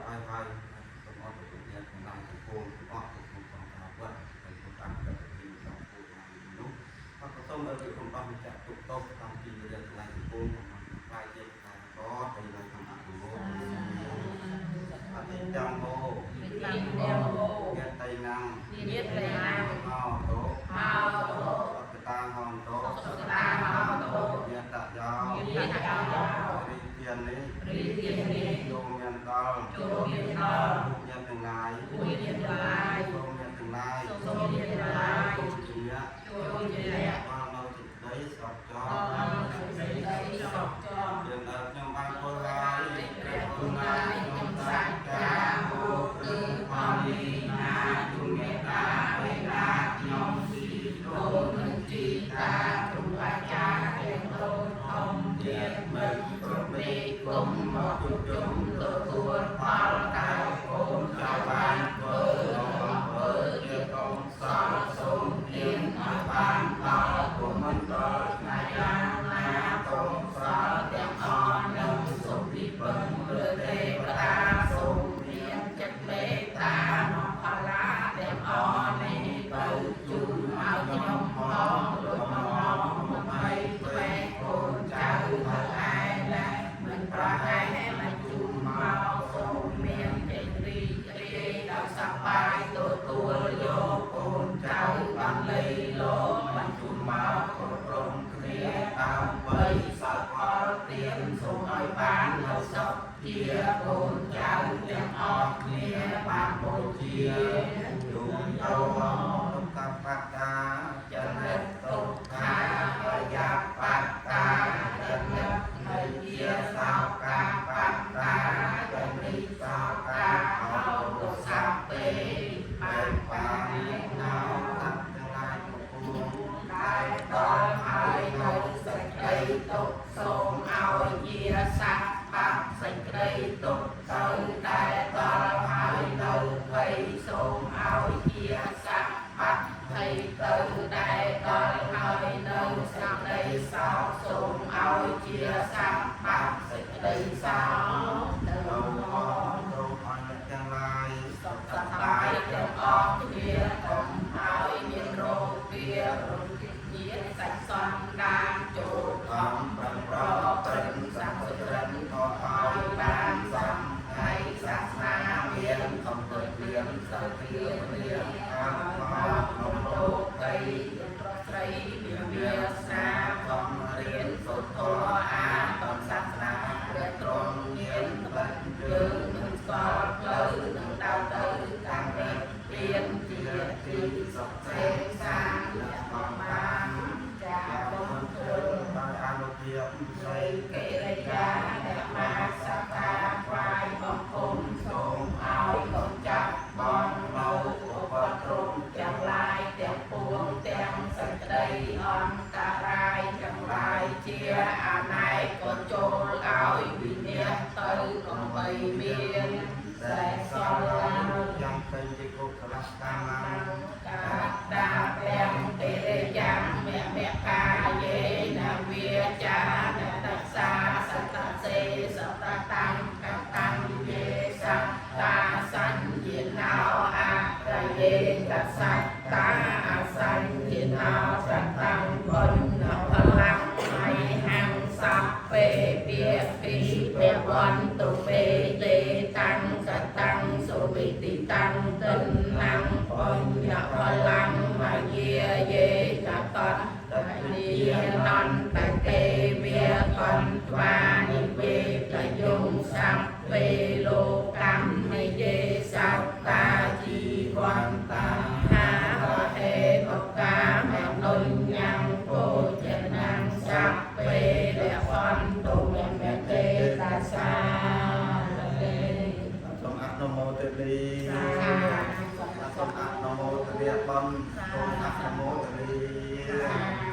ឲ្យហើយសូមអរគុណអ្នកទាំងឡាយទាំងពួងទាំងអស់ក្នុងក្នុងការវត្តហើយក្នុងការប្រតិបត្តិក្នុងពូនោះអរសូមឲ្យជាគុំដោះម្ចាស់ទុកទោសតាមទីរៀនទាំងឡាយទាំងពួងខ្លាយជាខ្លាយកទៅនៅក្នុងអនុមោទអតិចំហោញាតៃណាំ ញាតិណាំ ហោតោ ហោតោ អកតាហោតោ សុខតាហោតោ ញាតយោ ញាតយោ រីទាននេះ រីទាននេះ ចូលមានដល់ ចូលមានដល់ ពុកញាតទាំងឡាយ ពុកញាតិទាំងឡាយ សូមញាតទាំងឡាយ សូមញាតិទាំងឡាយ ចូលជាអ្នក ចូលជាអ្នក បាននៅសេចក្តីស្អប់ចោ ដល់សេចក្តីសុខចម យើងដល់ខ្ញុំបានធ្វើហើយ ព្រះគុណខ្ញុំសាច់កាហូគឺផលនេះណាទុមេតាបេតាខ្ញុំជីដូននិងជីតាគ្រូអាចារ្យទាំងតូចធំទៀតមិនគ្រប់មេគុំមកជួបជុំទទួលផលកៅកូនចៅបានធ្វើអំពើជាកុសលសូមទានឲ្យបានដល់គុំមិនដល់ថ្ងៃយ៉ាងណាកុសលទាំងអស់នឹងសូមពីពឹងលើទេវតាសូមមានចិត្តមេត្តាមកផល្លាទាំងអស់នេះទៅជូនឲ្យខ្ញុំផងដូចមកមកឲ្យទ្វេកូនចៅទៅឯណាមិនប្រហែលមិនជូនមកសូមមានចិត្តរីករាយដោយសប្បាយទទួលយកកូនចៅបានលៃលោកបានជូនមកគ្រប់គ្រងគ្នាដើម្បីសោកផលទានសូមឲ្យបាននៅសុខជាកូនចៅទាំងអស់គ្នាបានបូជា ជូនទៅទុក្ខបត្តាច ចំណិ និត ត ទុ ទុ ក្ ក្ ខា ខាបយាបត្តាចំណិតនៃជាសោកាបត្តាចំណិសោកាអោទុសព្ពេ បែ បាន បា បា និ ណ ណោ ោ សត្វទាំងឡាយទាំងពួង ដែលដល់ហើយនៅសេចក្តីទុក្ខសូមឲ្យជាសត្វបាត់សេចក្តីទុក្ខទៅតែដល់ហើយនៅភ័យសូមឲ្យជាសត្វបាត់ភ័យទៅតែដល់ហើយនៅសេចក្តីសោកសូមឲ្យជាសត្វបាត់សេចក្តីសោកទៅ សូម មក អរសូមឲ្យអ្នកទាំងឡាយ សុខសប្បាយទាំងអស់គ្នាកុំឲ្យមានរោគារំគញាតសាច់សន្តានចូល ខ ខំ ំប្រឹង ប្រ ប្រ ព្រឹ ឹង ត្ត សា ស សុ សុ ចរិត ចរិត ក៏ឲ្យ ឲ្យបានសំថ្ងៃសាសនាមានកំពើលៀងសន្តិមាន អើ អ មក ោ ក្នុង ក្នុង លោ លោក កីប្រុសស្រីមានវាសនាខំរៀនសូត្រធម៌អានតំសាសនាព្រះទ្រង់មានត្បិតយើងនឹងស្គាល់ផ្លូវនឹងដើរទៅតាមព្រះរៀនជាទីសុខសេសានและបំបានចាបុណ្យគុណ ដោយអនុភាព នៃកិរិយាអ្នកមាសកាថ្វាយបង្គំសូមឲ្យកុំចាប់បងនៅឧបទ្រពទាំងឡាយទាំងពួងទាំងសេចក្តីអន្តរាយទាំងឡាយជាអនេកក៏ចូលឲ្យវិនាសទៅកុំបីមានសេះសល់ឡើយ យ៉ាងពេញជាកុសលកម្ម កាតាទាំងតិរិយ៉ាងមមកាយេនវាចានតសាសតសេសតតាំងកតាំងយេសតាសញ្ញណោអត្រយេតសត្តាអសញ្ញណោសតាំងបុញ្ញផលំមៃហੰសព្ពេពាពិពវន្តុមេទេតាំងសតាំងសុវិតិតាំងទិនណាំបុញ្ញផលំមយាយេចតន្តនិយនន្តទេវាកន្ត្វានិវេតយងសព្ពេលោកកម្មនិយេសត្តាជីវន្តាហាហេតុកាមនុញ្ញំពោជនាងសព្ពេលវន្តុមទេតាសាទេ សូមអនុមោទនីសូមអនុមោទនាបុណ្យសូមអនុមោទនី